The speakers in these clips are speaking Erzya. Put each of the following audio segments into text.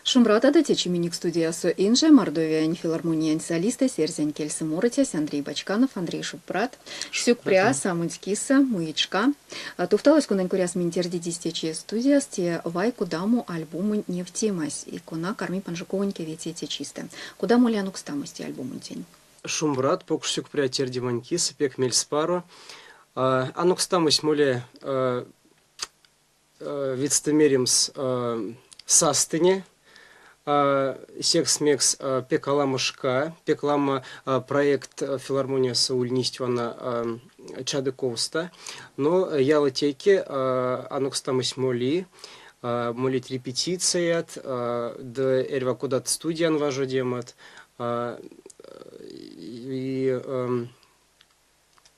Шумбратадо, течи минек студиясо инже Мордовиянь филармониянь солистэсь, эрзянь кельсэ морыцясь Андрей Бочканов. Андрей, шумбрат. Сюкпря, самонть кисэ, муить шка. Тувталось, конань коряс минь тердидизь течи студияс, те Вай кодамо альбомонь невтемась, и кона карми панжиковонь кеветее чистэ. Кода моли анокстамось те альбомонтень? Шумбрат, покш сюкпря тердемань кис, пек мельспаро. Анокстамось моли видстэ меремс састыне, секс мекс пек аламо шка, пек ламо проект филармониясо ульнесть вана чадыковсто, но ялатеке анокстамось моли, молить репетицият ды эрьва кодат студиянь важодемат. И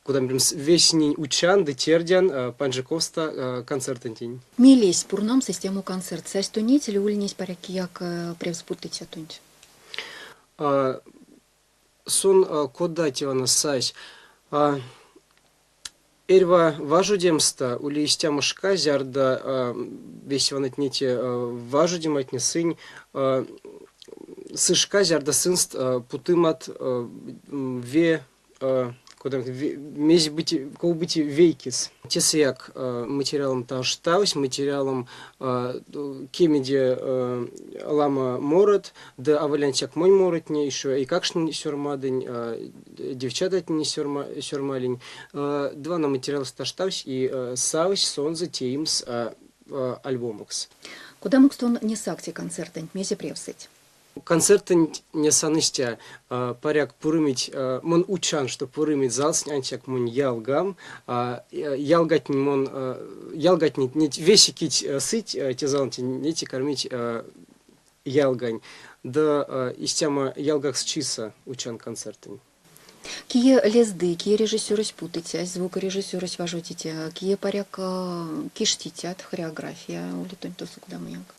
кода меремс, весенень учан ды тердян панжиковсто концертэнтень. Мелесь пурнамс истямо концерт сась тонеть или ульнесь паряк кияк превс путыця тонть? Сон кода те вана сась? Эрьва важодемстэ ули истямо шка, зярдо весе ванатне те важодематне сынь сы шка, зярдо сынст путымат ве кода мезе бути ков бути вейкес. Тесэяк материалом таштавсь, материалом кемеде ламо морот, ды аволь ансяк монь моротне, еще эйкакштнень сёрмадынь, девчататнень сёрмалинь. Ды вана материалось таштавсь и савсь сонзэ теемс альбомокс. Кодамокс тон несак те концертэнть, мезе превсэть? Концертэнть несан истя, паряк пурымить, мон учан, что пурымить залс ансяк монь ялгам, ялгатне мон, ялгатне неть весе кить сыть те залонтень, нети кармить ялгань. Ды истямо ялгаксчисэ учан концертэнь. Кие лезды, кие режиссерось путыцясь, звукорежиссерось важодить, кие паряк киштицят, хореография ули тонь тосо кодамояк?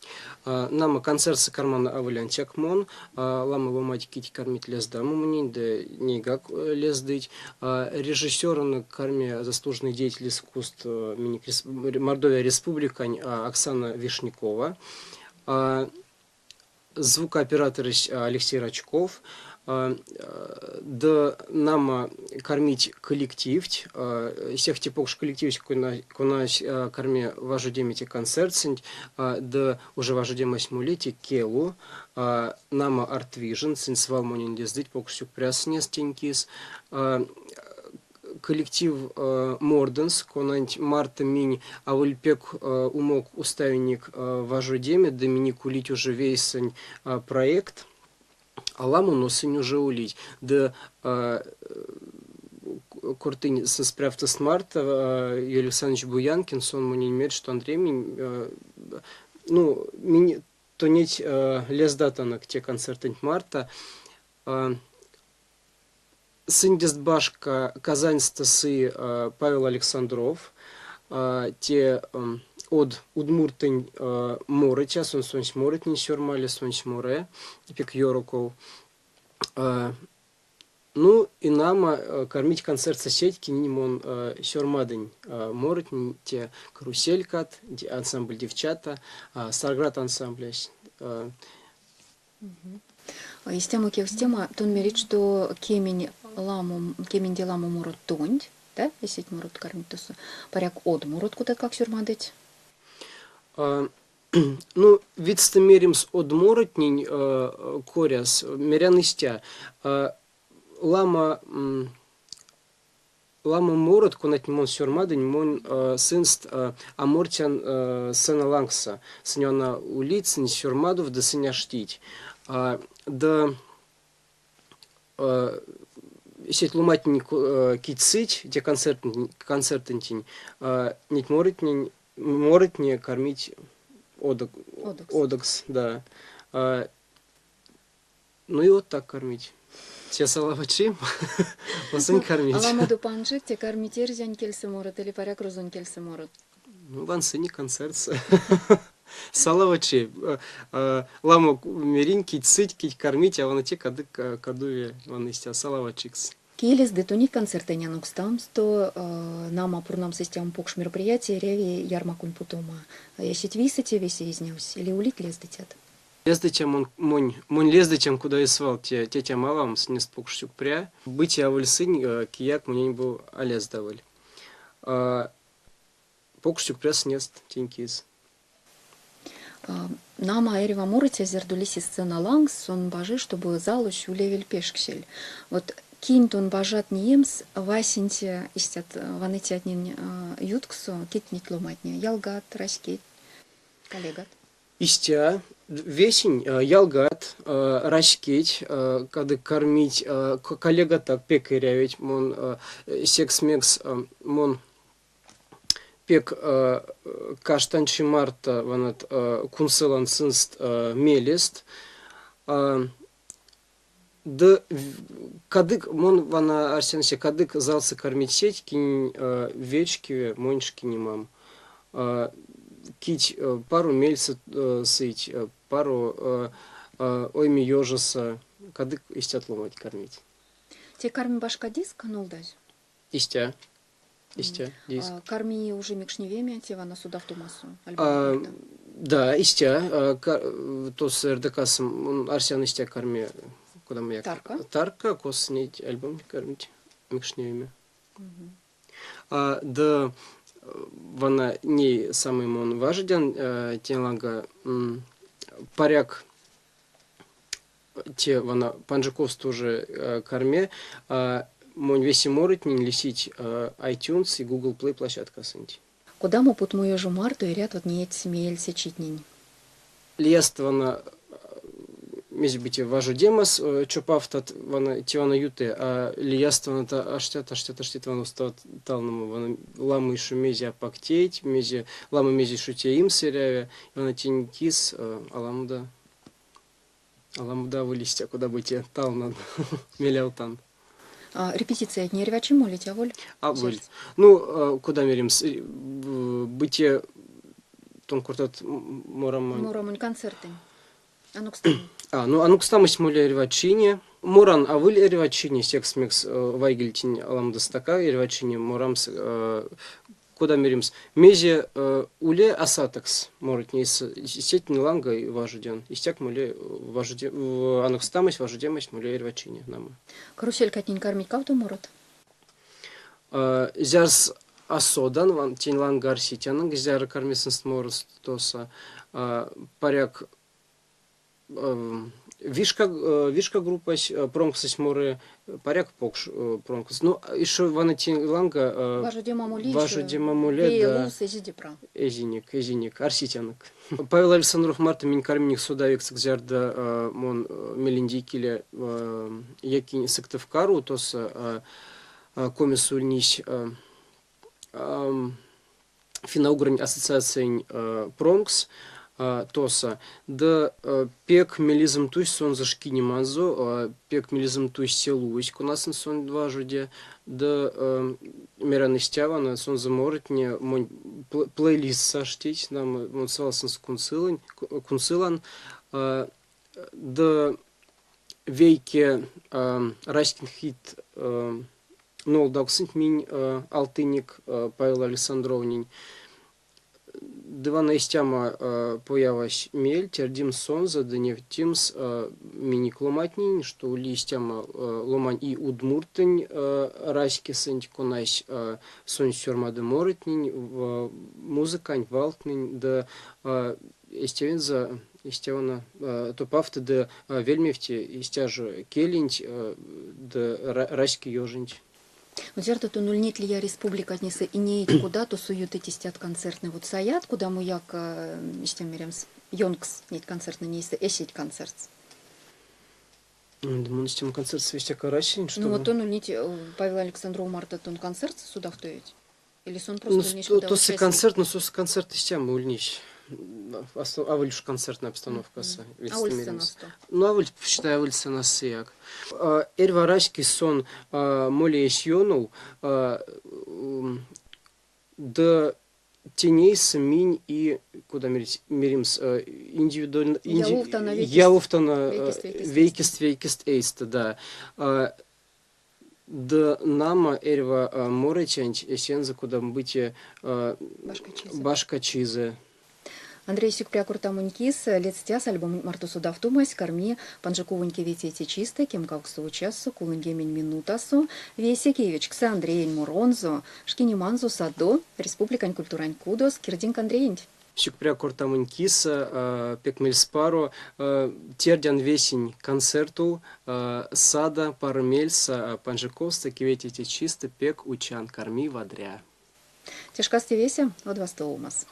Нама, концертсэ карман аволь ансяк мон, ламо ломанть кить кармить лездамо монень, ды нейгак лездыть. Режиссерон карми заслуженный деятель искусств Мордовия Республикань Оксана Вишнякова. Звукооператорось Алексей Рачков, ды нама кармить коллективть, сехте покш коллективесь, конась карми важодеме те концертсэнть, ды уже важодемась моли те Келу, нама Art Vision, сынь свал монень лездыть, покш сюкпря сынест тень кис. Коллектив Морденс, конанть марто минь аволь пек умок уставинек важодеме, ды минек улить уже вейсэнь проект, аламо, но сынь уже улить. Ды кортынь сынст прявтост марто, Юрий Александрович Буянкин, сон монень мерсь, что Андрей, минь, ну, минь тонеть лездатанок те концертэнть марто. Сындест башка Казаньстэ сы Павел Александров, те од удмуртонь морыця, сон сонсь моротнень сёрмали, сонсь моры, пек ёроков. Ну и нама кармить концертсэ сеть, кинень мон сёрмадынь моротнень, те Каруселькат, ансамбль Девчата, Сарград ансамблясь. Истямо кевкстема, тон мерить, что кемень ламо, кеменде ламо морот тонть, да, эсеть морот кармить тосо. Паряк, од морот кодат-как сёрмадыть? Ну, видстэ меремс од моротнень коряс, мерян истя. Ламо Ламо морот, конатне мон сёрмадынь, мон сынст а мортян сцена лангсо. Сынь вана улить, сынь сёрмадов ды сынь аштить. Ды сеть ломантне, кить сыть те концертэнтень, неть моротнень, моротне кармить одокс, да. Ну и вот так кормить. Те салавачи, васынь кормить. Аламодо панжить, те кармить эрзянь кельсэ морот или паряк рузонь кельсэ морот? Ну, вансыне концертсэ. Салавачи. Ламо меринь, кить сыть, кить кормить, а вана те кадык кадови вана истя салавачикс. Кие лезды тонеть концертэнь анокстамсто, нама, пурнамс истямо покш мероприятия эряви ярмаконь путома. Эсеть вийсэ те весе изнявсь или улить лездыцят? Лездыцям монь, монь лездыцям кода и свал те тетям-авам, сынест покш сюкпря. Бути аволь сынь, кияк монень бу а лездаволь. Покш сюкпря сынест тень кис. Нама, эрьва морыця, зярдо лиси сцена лангс, сон бажи, штобу залось улевель пешксель. Вот кинь тон бажат неемс васенце истят ваныцятнень ютксо, кить неть ломантне? Ялгат, раськеть, коллегат? Истя, весень ялгат, раськеть, кадык кармить, коллегат пек эрявить, мон секс-мекс мон пек каштанчи марто ванат кунсолан сынст мелест. Ды кадык мон вана арсян кадык залсо кармить сеть, кинь вечкеве монь шкинемам. Кить паро мельсэ сыть, паро ойме ёжосо, кадык истят ломанть кармить. Те карми башка диск нолдазь? Истя. Истя, диск. Карми уже микшневеме те вана содавтомасо? Да, истя. Тосо РДК-с арсян истя карми кодамояк Тарка? Тарка, косо неть альбом кармить микшневеме. Ды вана ней самый мон важодян тень ланга паряк те вана панжиковсто уже карме монь весе моротнень лисить iTunes и Google Play площадкасонть. Кодамо потмоёжо марто эрят вот неть меельце читнень? Лиясто вана мезе бути важодемас чопавтат вана те вана юты, а лиясто вана аштят, аштят, аштят вана устават талномо, вана ламо ещё мезе апак тейть, мезе ламо мезе ещё теемс эряви, вана тень кис аламодо Аламодо аволь истя, кода-бути талнан, мелявтан. Репетициятне эрьва чи молить, аволь? Аволь. Ну, кода меремс, бути тон кортат морамонь... Морамонь концертэнь. Анокстамонь. А, ну, анокстамось моли эрьва чине. Моран аволь эрьва чине, секс-мекс вайгельтнень аламодо стака эрьва чине морамс кода меремс, мезе уле асатыкс моротне сеть ланга важодян. Истяк моле важоде анокстамось, важодемась моле эрьва чине нама. Каруселькатнень кармить кавто морот? Зярс а содан, тень ланга арсетяно, зяро карми сынст морост тосо. Паряк Вишка, вишка группась промксось моры, паряк покш промкс. Ну, еще вана ланга Важодема моли важодема моле, да. Эзинек, эзинек, арсетянок. Павел Александров марто минь карминек содавиксэкс, зярдо мон мелень икеле якинь Сыктывкару, тосо Комис ульнесь финно-угрань ассоциациянь промкс тосо. Ды пек мелезэм тусь сонзэ шкинеманзо, пек мелезэм тусь се лувось, конасонть сон важоди. Ды мерян истя вана, сонзэ моротне монь плейлистс аштить, нам мон свал сынст кунсолынь, кунсолан. Ды вейке раськень хит нолдавксонть минь алтынек Павел Александровнень. Ды вана истямо появась мель тердимс сонзэ ды невтимс минек ломантнень, што ули истямо ломань и удмуртонь раськесэнть, конась сонсь сёрмады моротнень, музыканть, валтнэнь ды эсь тевензэ истя вана топавты ды вельмевти истя жо келенть ды раське ёжонть. Вот зярдо тон ульнить лия республикатнесэ и неить, кода тосо ютыть истят концертнэ, вот саят кодамояк, истя меремс, ёнкс неть концертнэнь эйстэ, эсеть концертс? Думаю, система концерт свистяк арасень, Ну вот чтобы... тон ульнить Павел Александров марто тон концертс судавтовить? Или сон просто Ну, ульнесь кода тосо участник? концерт, но сос концерт истямо ульнесь. Аволь уж концертная обстановкасо, Аволь видестэ меремс. сценасто. Ну, аволь, считай, аволь сценасояк. Эрьва раськесь сон моли эсь ёнов, ды тень эйсэ минь и, кода меремс, индивидуально... Явовтано вейкест. Явовтано Вейкест вейкест эйстэ. вейкест вейкест эйстэ, да. Ды нама эрьва морыцянть эсензэ кодамо-бути Башка чизэ. башка чизэ. Андрей, сюкпря кортамонь кис. Ледстяса, альбомонть марто содавтомась карми панжиковонь кеветее чистэ, кемгавксово чассо, 30 минутасо. Весе, кие вечксы Андреень моронзо, шкинеманзо садо Республикань культурань кудос, кирдинк Андреенть. Сюкпря кортамонь кис, пек мельспаро. Тердян весень концертэв, садо паро мельсэ, панжиковсто, кеветее чистэ, пек учан, карми вадря. Те шкас весе, од вастовомас.